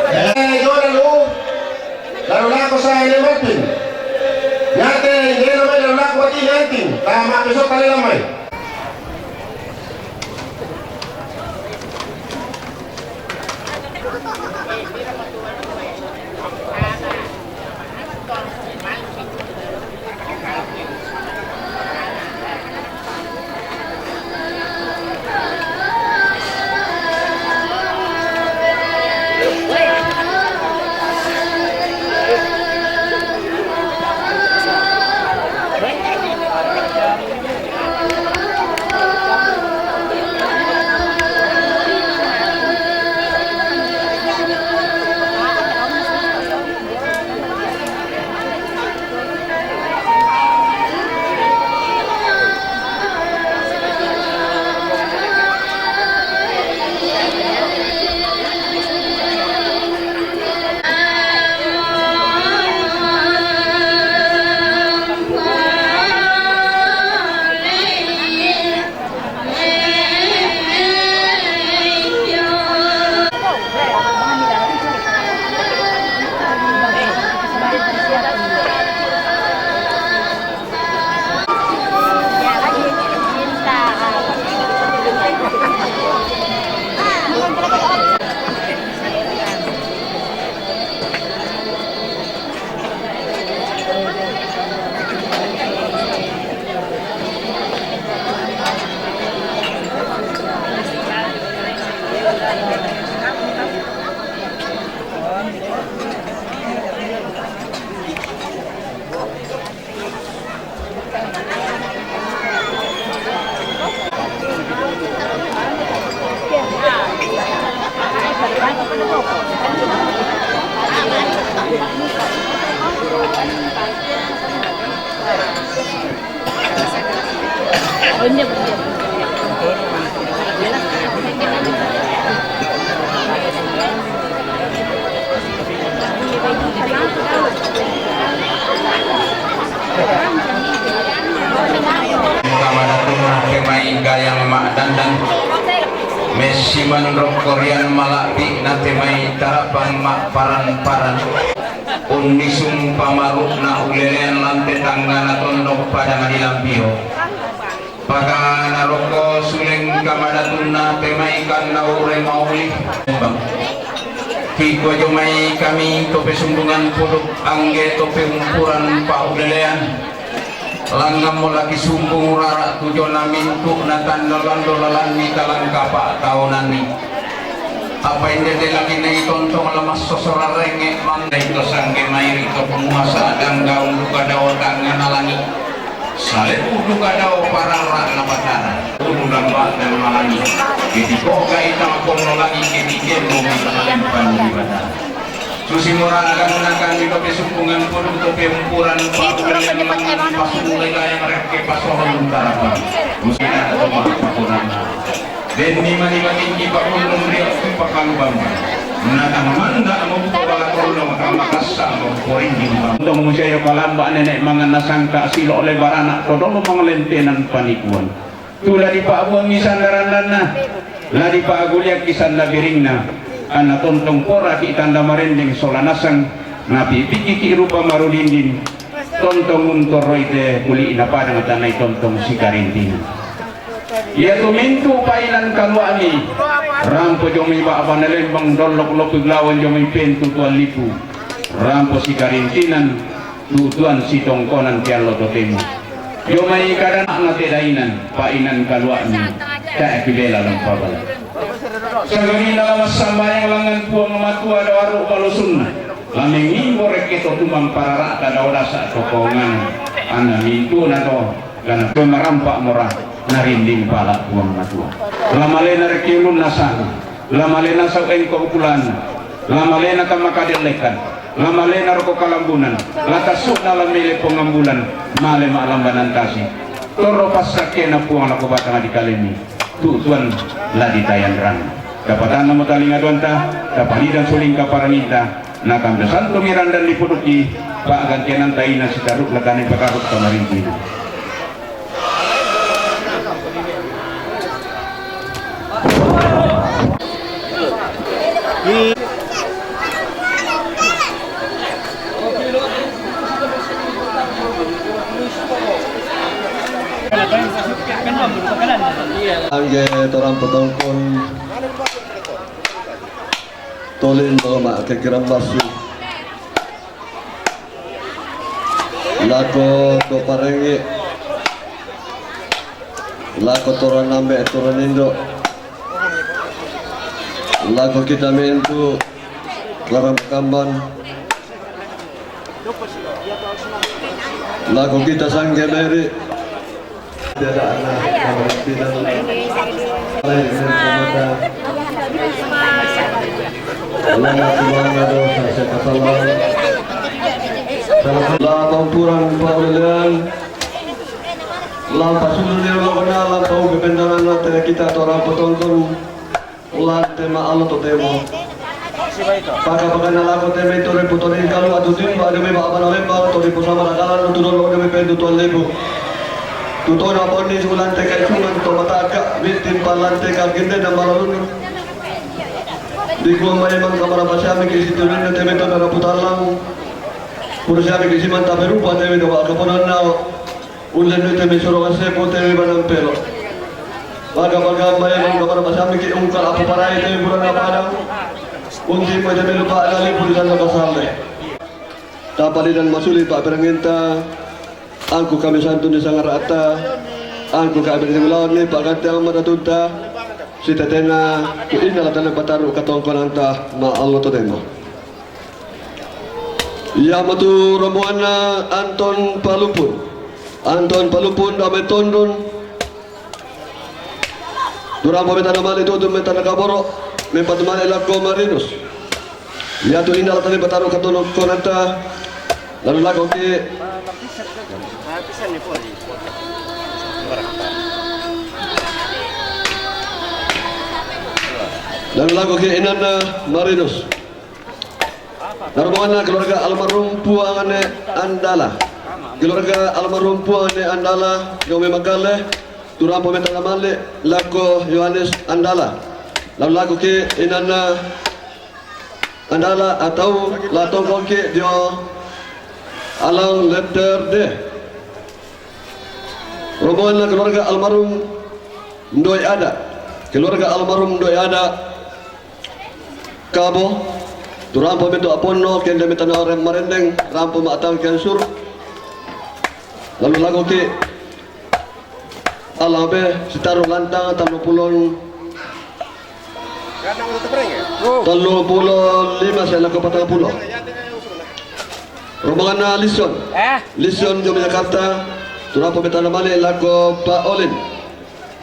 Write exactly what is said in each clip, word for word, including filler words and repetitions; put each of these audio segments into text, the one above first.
Eh, Jordan, oh. Lalu laku sa ini Martin. Nyate, ini namanya lalu laku ini Anting. Tama besok kali lamai. Kamadatunna te mai gayang ma'dandan, messiman rokko rian mala'bi' na te mai tarapang ma'paran-paran. Unnisung pamaru'na ulelean lan te tanggana tondok pada madilampio. Pakana rokko suleng kamadatunna te mai kanna ure mauli. Kikua jomai kami to pesumbungan puduk angge to peumpuran pa'ulelean. Langngammo la kisumbung rara' tu jona mintu'na tanra lando lalanni talangka pa'taonanni. Apa inde te lagi nai tontong la massosora renge' mandai to sangge mairi to penguasa danggaung duka dao tangngana langi'. Salebu duka dao pararra'na Batara. Ulu lamba' dan malangi'. Ke dipogga'i tama ponno langi' ke dikemmo mi panni Batara. Susi morana ganna kami to pesumbungan puduk to peumpuran pa'ulelean pasumulai gayang rekke pasoron tarapang. Musina to ma'pakonanna. Denni mani matinggi pakondong rio pakalubang. Natang manda' mobuka palakorno maka makas Tong musia yo kalamba nenek mangan nasangka silo le baranak to dolo mangalentenan panikuan. Tu la dipa'buangi sandarandanna, la dipa'guliakki sanda biringna, anna tontong poraki tanda marendeng sola nasang, napipikiki rupa marudindin, tontong untorroi te kuli'na padang tanai tontong sikarintinan. Iatu mintu' painan kalua'mi, rampo jomai ba'bana lembang dollok lopi lawan jomai pentu tuan lipu, rampo sikarintinan, tu tuan sitongkonan te allo totemo. Jomai kadana'na te dainan, painan kalua'mi, tae' kibela lan pabala. Sangamina la massambayang langngan Puang Matua dao aru' palosunna, la mengimbo rekke to tumang parara'ta dao dasa' to koonganna, anna mintu'na to Karna marampa' mora narinding pala' Puang Matua. La malena rekke ulunna sa'bu, la malena sau' engko' bulanna, la malena tama kadellekan, la malena roko kalambunan, la tassu'na la mele pongambulan, male ma'lambanan tasi. Torro passakkena Puang lako batanga di kalemi, tu tuan la ditayanrang. Tapatannamo talinga duanta, tapalidang suling kaparanginta, nakambe santo mirandan di puduki, pa'gantiananta ina sitaru' la tane pakaru' kamarintina. Angge torang potongkon tolin loma' kekiran bassu. Lako to parengngi', lako to ranambe' to ranindo', lako kita mintu' rarang kamban, lako kita sangge meri'. La pampurang paulelean, la pasulu ni ulokna, la pauge pendanganna te kita torang potongkon. Ulang te ma allo totemo. Paka-pakana lako te mai tore putori kalu atu timba de mai ba'bana lemba tori pusama ragalan tu dolo de mai pentu tuan lebu. Tu tona ponni ulang te kaisungan to mataka bittin palan te kagende na malalun. Di gua mai mang kamara pasiami ke situ nene te mai tona raputallang. Pura siami ke siman tape rupa te mai doa kaponan nao. Ullen nu te mai suro kasepu te mai banang pelo. Baga-baga mai bang kamar masami ki ungkal apa parai te mai bulan apa adang. Unti mai te mai lupa lali puri sanda kasalle. Tapalidan masuli pa peranginta. Angku kami santun di sangara'ta. Angku kami di mulawan ni pa ganti ang matatunta. Sitetena ku inna latana pataru katongkonanta ma Allah totema. Iamatu rombonganna Anton Palupun. Anton Palupun dame tondon. Durampo metana male tutu metana kaboro. Mempatu male lako Marinus. Iatu inna latani pataru katono konanta. Lalu lako ki. Lalu lako ki inanna Marinus. Narobonganna keluarga almarhum Puang Ane Andala. Keluarga almarhum Puang Ane Andala, Yomi Makale, Turampo Metana Male, lako Yohanes Andala. Lalu lako ki inanna Andala atau la tongkong ki dio alang letter D. Rombonganna keluarga almarhum Ndoi Ada. Keluarga almarhum Ndoi Ada. Kabo, turampo meto aponno, kende metana orang marendeng, rampo ma'tang kensur. Lalu lako ki, alabe, sitaru lantang, tallu pulon, tallu pulon lima, saya lako patang puluh. Rombonganna Lison. Eh? Lison jom Jakarta, turampo metana male, lako Pa Olin.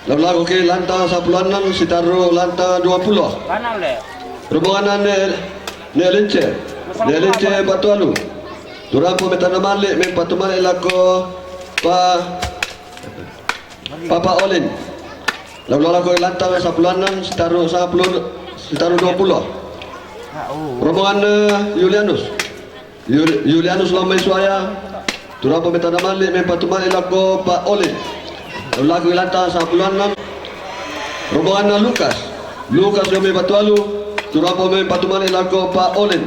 Lalu lako ki lantang sapulo annan, sitaru lantang dua puluh. Rombonganna ne, ne Lince. Ne Lince Batu Alu. Turampo metana male, mempatu male lako Pa, Papa Olin. Lalu lako ki lantang sapulo annan, sitaru sapulo, sitaru dua puluh. Rombonganna Yulianus. Yul-, Yulianus Lamai Suaya, turun po mintanda mali', mimpatumali' lako Pa' Olin. Lalu lako lantang sampulu annam. Rombonganna Lukas. Lukas Yomi Batualu, turun po mimpatumali' lako Pa' Olin.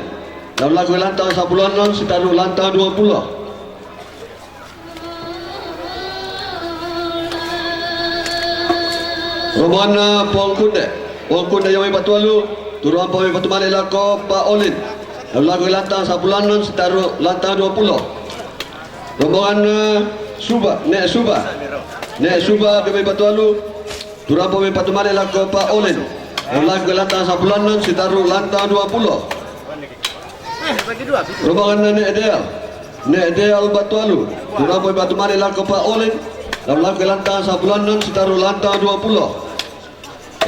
Lalu lako lantang sampulu annam, sitaru' lantang duampulo. Rombonganna Pongkunde. Pongkunde Yomi Batualu, turun po mimpatumali' lako Pa' Olin. Lalu lako lantang sampulu annam, sitaru' lantang duampulo. Rombonganna Suba, Ne' Suba. Ne' Suba Yomi Batualu, turun po mimpatumali' lako Pa' Olin. Lalu lako lantang sampulu annam, sitaru' lantang duampulo. Rombonganna Ne' Deal. Ne' Deal Batualu, turun po mimpatumali' lako Pa' Olin. Lalu lako lantang sampulu annam, sitaru' lantang duampulo.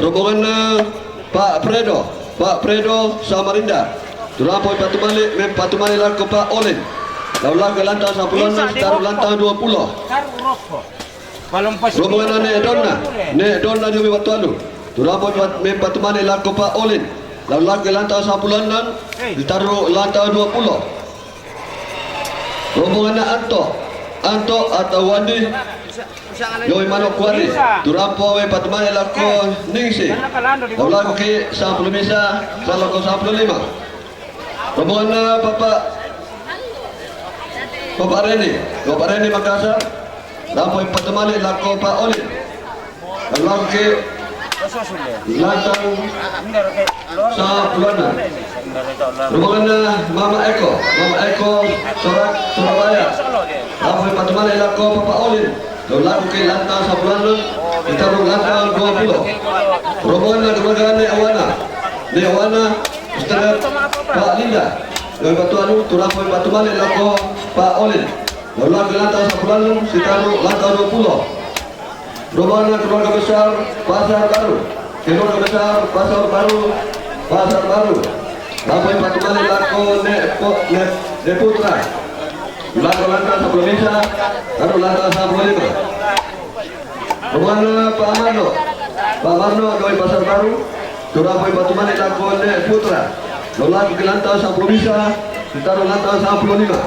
Rombonganna Pa' Predo. Pa' Predo Samarinda, turun po mimpatuma-, mimpatuma-, lako Pa' Olin. Lalu lako lantang sampulu annam, sitaru' lantang duampulo. Rombonganna Ne' Donna. Ne' Donna Yomi Batualu, turun po mimpat-, mimpatuma-, lako Pa' Olin. Lalu lako lantang sampulu annam, sitaru' lantang duampulo. Rombonganna Anto. Anto Atawandi Yomi Manokwari, turun po mimpatuma-, lako Ningsi. Lalu lako ki sampulu misa, salako sampulu lima. Rombonganna Papa, Papa Reni. Papa Reni Makassar, turun po mimpatuma-, lako Pa' Olin. Lalu lako ki lantang sampulu annam. Rombonganna Mama Eko. Mama Eko Sorak, Surabaya, turun po mimpatuma-, lako Papa Olin. Lalu lako ki lantang sampulu annam, sitaru' lantang duampulo. Rombonganna keluarga Ne' Wana. Ne' Wana, Ustaz Pa' Linda Yomi Batualu, turun po mimpatuma-, lako Pa' Olin. Lalu lako lantang sampulu annam, sitaru' lantang duampulo. Rombonganna keluarga besar Pasar Baru. Keluarga besar Pasar Baru, Pasar Baru, turun po mimpatuma-, lako Ne' Po-, Ne', Ne' Putra. Lako lantang sampulu misa, sitaru' lantang sampulu lima. Rombonganna Pa' Marno. Pa' Marno Yomi Pasar Baru, turun po mimpatuma-, lako Ne' Putra. Lalu lako ki lantang sampulu misa, sitaru' lantang sampulu lima.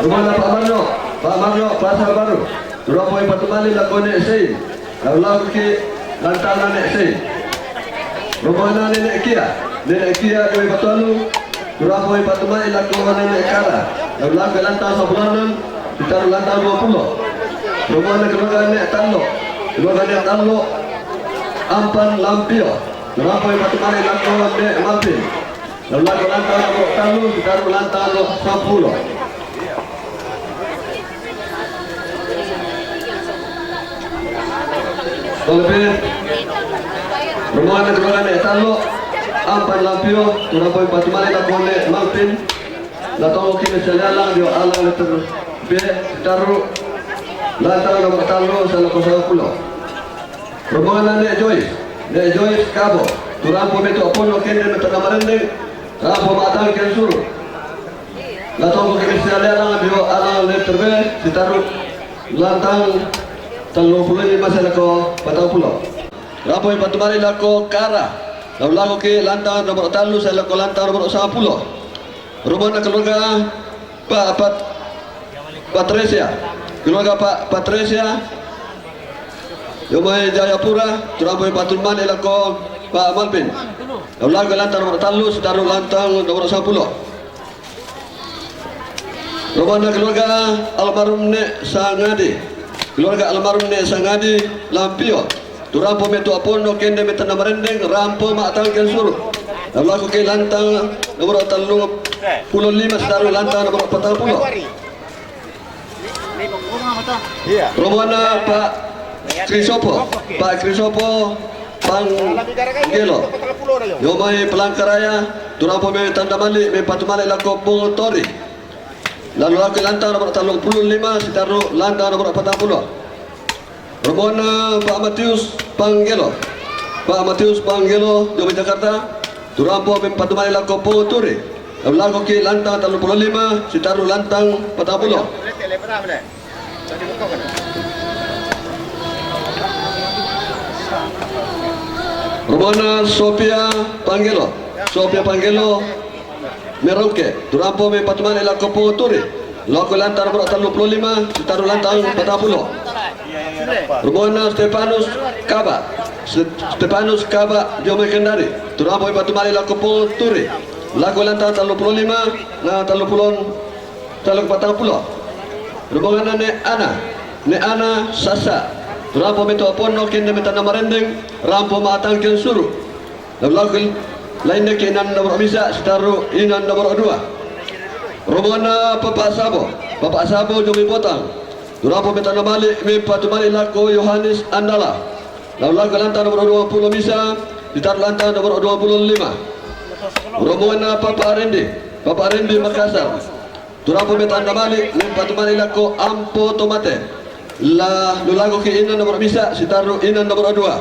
Rombonganna Pa' Marno. Pa' Marno Pasar Baru, turun po mimpatuma-, lako Ne' Sei. Lalu lako ki lantang Ne' Sei. Rombonganna Nenek Kia. Nenek Kia Yomi Batualu, turun po mimpatuma-, lako Nenek Kara. Lalu lako lantang sampulu annam, sitaru' lantang duampulo. Rombonganna keluarga Ne' Tallo. Keluarga Ne' Tallo Ampan Lampio, turun po mimpatuma-, lako Ne' Malvin. Lalu lako lantang nomor tallu, sitaru' lantang sampulu. Tolpit. Rombonganna keluarga Ne' Tallo Ampan Lampio, turun po mimpatuma-, lako Ne' Malvin. Lalu tonggo ki misa lialang dio alang letter B, sitaru' lantang nomor tallu, salako sampulu. Rombonganna Ne' Joyce. Ne' Joyce Kabo, turun po metu Apono Kende Metana Marendeng, rampo Matang Kensuru. Lalu tonggo ki misa lialang dio alang letter B, sitaru' lantang tellupulu lima, salako patangpulo. Turun po mimpatuma-, lako Kara. Lalu lako ki lantang nomor tallu, salako lantang nomor sampulu. Rombonganna keluarga Pa' Pat-, Patricia. Keluarga Pa' Patricia Yomi Jayapura, turun po mimpatuma-, lako Pa' Malvin. Lalu lako lantang nomor tallu, sitaru' lantang nomor sampulu. Rombonganna keluarga almarhum Ne' Sangadi. Keluarga almarhum Ne' Sangadi Lampio, turun po metu Apono Kende Metana Marendeng, rampo Matang Kensuru. Lalu lako ki lantang nomor tellupulu lima, sitaru' lantang nomor patangpulo. Rombonganna Pa' Krisopo. Pa' Krisopo Panggelo Yomi Palangkaraya, turun po mimpatuma-, mimpatuma-, lako Pungtori. Lalu lako lantang nomor tellupulu lima, sitaru' lantang nomor patangpulo. Rombonganna Pa' Matius Panggelo. Pa' Matius Panggelo Yomi Jakarta, turun po mimpatuma-, lako Pungtori. Lalu lako ki lantang tellupulu lima, sitaru' lantang patangpulo. Rombonganna Sofia Panggelo. Sofia Panggelo Merauke, turampo mempatu malik lako Pungo Turi. Lako lantang nomor tellu pulo lima, si taru lantang patang pulo. Rombongan Stefanus Kaba. Ste-, Stefanus Kaba, Jomai Kendari. Turampo mempatu malik lako Pungo Turi. Lako lantang tellu pulo lima, na tellu pulo, tellu patang pulo. Rombongan Ne Ana. Ne Ana Sasa. Turampo metoa ponno, kende metana marendeng. Rampo matang ken suru. Lalu lako lainne ke inan nomor misa, si taru inan nomor dua. Rombongan Papa Sabo, Papa Sabo Jomai Botang. Turampo metana malik, mempatu malik lako Yohanes Andala. Lalu lako lantang nomor dua pulo misa, si taru lantang nomor dua pulo lima. Rombongan Papa Rendi, Papa Rendi Makassar. Turampo metana malik, mempatu malik lako Ampo Tomate. Lalu lako ke inan nomor misa, si taru inan nomor dua.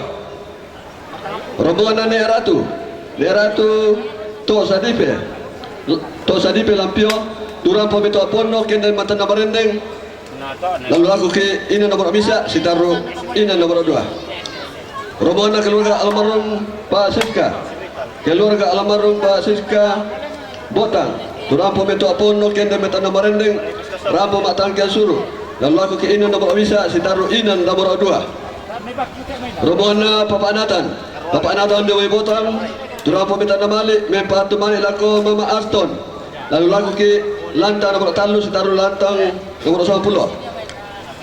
Rombongan Ne Ratu. Ne Ratu To Sadipe. To Sadipe Lampio. Turampo metoa ponno, kende metana marendeng. Lalu lako ke inan nomor misa, si taru inan nomor dua. Rombongan keluarga almarhum Pak Siska. Keluarga almarhum Pak Siska Botang. Turampo metoa ponno, kende metana marendeng. Rampo matang ken suru. Lalu lako ke inan nomor misa, si taru inan nomor dua. Rombongan Papa Nathan. Papa Nathan Jomai Botang. Turampo metana malik, mempatu malik lako Mama Aston. Lalu lako ke lantang nomor tellu, si taru lantang nomor sepuluh.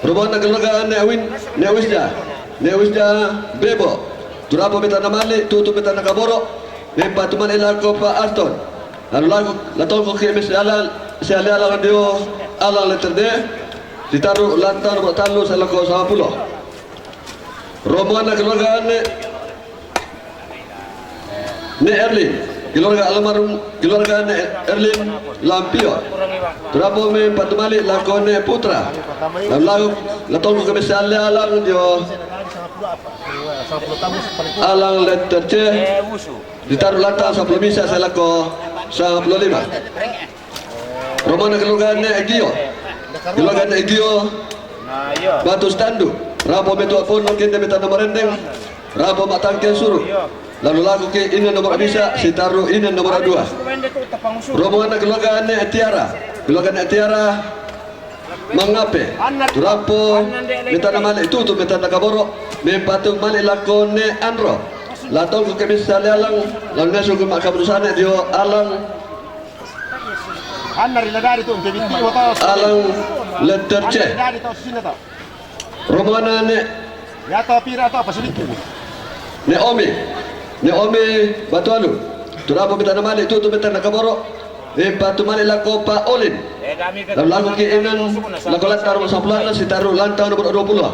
Rombongan keluarga Ne Win, Ne Wisda. Ne Wisda Bebo. Turampo metana malik, tutu metana kaboro. Mempatu malik lako Pak Aston. Lalu lako, latongko ke mesa alang, si ale alang dio, alang letter D. Si taru lantang nomor tellu, si lako sepuluh. Rombongan keluarga Ne, Ne Erlin. Keluarga almarhum, keluarga Ne Erlin Lampio. Turampo mempatu malik lako Ne Putra. Lalu lako, latongko ke mesa ale alang dio, alang letter C. Si taru lantang sepuluh misa, si lako sepuluh lima. Rombongan keluarga Ne Egio. Keluarga Ne Egio Batu Standu. Rampo metoa ponno, kende metana marendeng. Rampo matang ken suru. Lalu lako ke inan nomor misa, si taru inan nomor dua. Rombongan keluarga Ne Tiara. Keluarga Ne Tiara Mangape. Turampo metana malik, tutu metana kaboro. Mempatu malik lako Ne Anro. Latongko ke mesa ale alang. Lalu nesu ke makabrusane dio alang. Anna ri ladari tu, ente bitti mo to. Alang letter C. Dari to sini to. Rombongan Ne, ya to pira to apa sedikit. Ne Omi. Ne Omi Batualu. Turampo metana malik, tutu metana kaboro. Mempatu malik lako Pak Olin. Lalu lako ke inan, lako lantang nomor sepuluh, si taru lantang nomor dua pulo.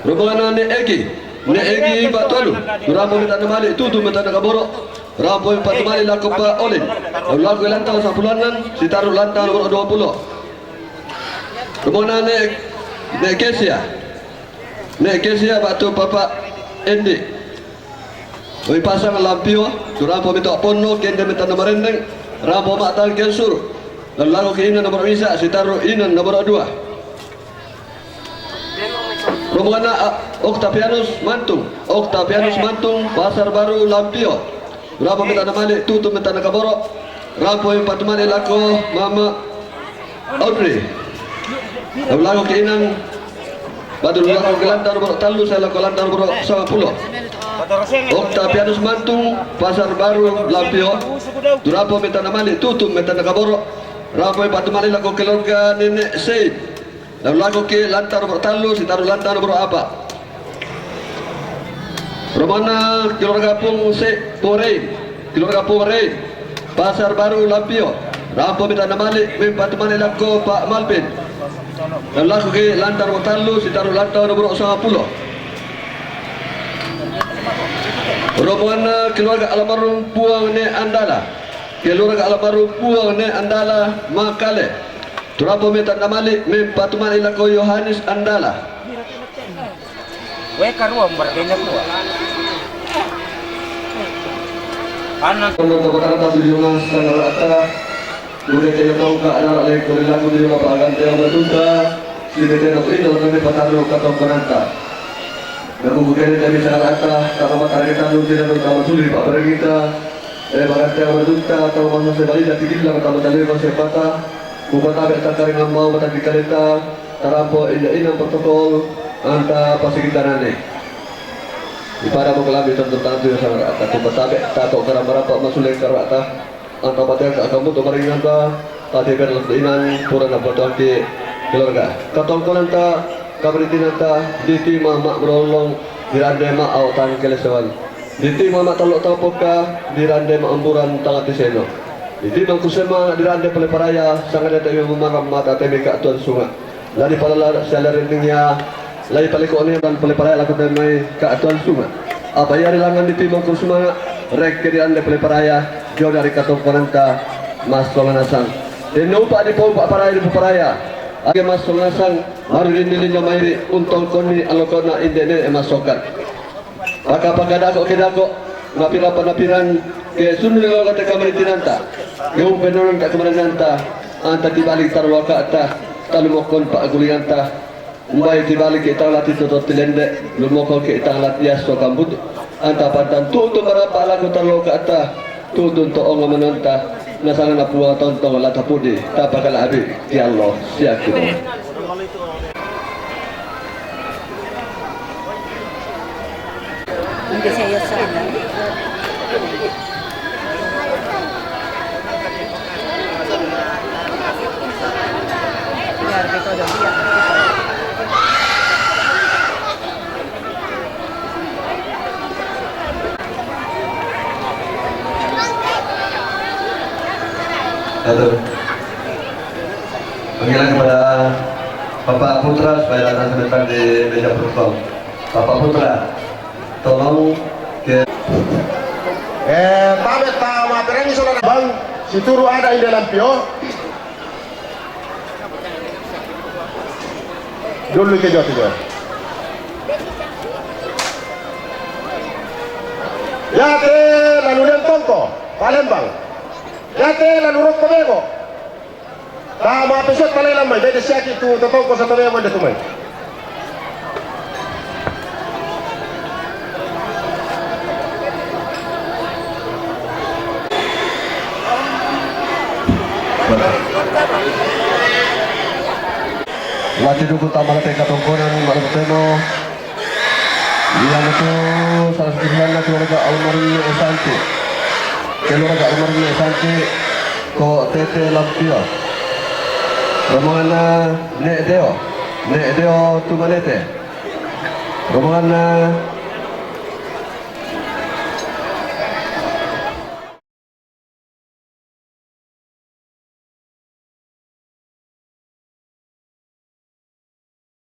Rombongan Ne Egi. Ne Egi Batualu. Turampo metana malik, tutu metana kaboro. Rampo mempatu malik lako Pak Olin. Lalu lako lantang sepuluh, si taru lantang nomor dua pulo. Rombongan Ne, Ne Kesia. Ne Kesia Batu Papa Endi. Oi pasang Lampio, turampo metoa ponno, kende metana marendeng. Rampo matang ken suru. Lalu lako ke inan nomor misa, si taru inan nomor dua. Rombongan, ah, Octavianus Mantung. Octavianus Mantung, Pasar Baru, Lampio. Rampo metana malik, tutu metana kaboro. Rampo mempatu malik lako Mama Audrey. Lalu lako ke inan. Batu lako ke lantang nomor tellu, si lako lantang nomor sepuluh. Octavianus Mantung, Pasar Baru, Lampio. Turampo metana malik, tutu metana kaboro. Rampo mempatu malik lako keluarga Nenek Said. Lalu lako ke lantang nomor tellu, si taru lantang nomor empat. Rombongan keluarga Pung Se-, Pung Rein. Keluarga Pung Rein. Pasar Baru Lampio. Rampo metana malik, mempatu malik lako Pak Malvin. Lalu lako ke lantang nomor tellu, si taru lantang nomor sepuluh. Rombongan keluarga almarhum Puang Ne Andala. Keluarga almarhum Puang Ne Andala Makale. Turampo metana malik, mempatu malik lako Yohanes Andala. Weka ruang berkenya kuat. Anak. Kono to kota tujuh belas tanggal rata. Udah kena tahu ke anak lagi kau lagu di rumah pagan dia berduka. Sini dia nak pindah tapi patah lu kata penanta. Naku bukene tabi sa rata, tama matareke tanu tena do tama suli pa barengita. Pada tau marajunta tau masa sebalida tigilla tau matalui masepata, kupatabe takaringan mau mata di kareta, tarampo inda inang protokol, anta pasigitanane. Ipada mo kalami tonton tantu yang sangat rata, kupatabe tako karang marapa masuleng karata, anta patean ka kamu tu maringanta, pati ben inan pura na foto anti keluarga. Katongkonanta, kaberitinanta, diti ma mak merolong, dirande ma au tang kelesewan. Diti ma mak talok tau poka, dirande ma amburan tangati seno. Diti ma kusema dirande peleparaya, sangade temi mamaram mata temi ka tuan sunga. Lari palala sialari ningia, lai paliko ni dan peleparaya lako temai ka tuan sunga. Apa ia rilangan diti ma kusema, rek ke dirande peleparaya, jauh dari katongkonanta, mas tonganasang. Deno upa di paupa paraya di peparaya. Age mas tonganasang, maru dini linjo mairi, untong koni alokona indene emasokan. Paka-paka dako ke dako, napira panapiran ke sundul lo kata kamaritinanta. Ke umpe nonon ka kamarinanta, anta tibalik tarwakata, talumokon pa agulinganta. Umbai tibalik ke tang lati toto tilende, lumokon ke tang lati aso kambutu. Anta pantan tutu marapa laku tarwakata, tutu to ongo menonta, nasanga na puang tontong lata pudi, tapa kala abi, ki Allah, siaki. Hindi siya yung sa ano. Grabe ko daw, yan. Satu. Panggilan kepada Bapak Putra supaya datang sebentar di meja protokol. Bapak Putra, tolong ke Eh, tabe tama perangi saudara bang, situru ada di dalam pio. Dulu ke jauh juga. Yate lalu lentongko, Palembang. Yate lalu rokko bego. Tama pesot talai lamai, bede siaki tu totongko satu bego de tumai. Lati duku tama late katongkonan, malu temo. Iya metu salah satu keluarga almarhum Nek Santi. Keluarga almarhum Nek Santi ko Tete Lampio. Rombonganna Nek Deo, Nek Deo Tumanete. Rombonganna